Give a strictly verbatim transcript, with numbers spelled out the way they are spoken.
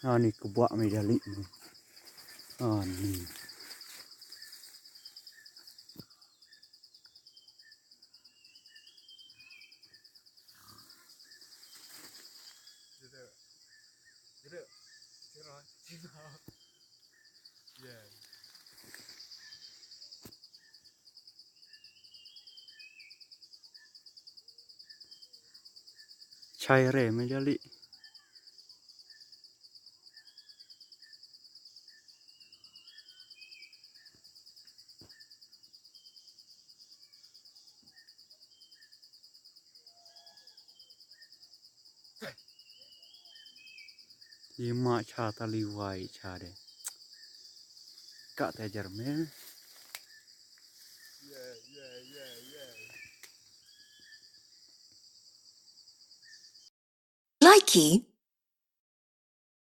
Ani ka buah me jali ni. Ani. Chai re me jali. Ima cha tali wai cha de. Ka te jar me. Likey.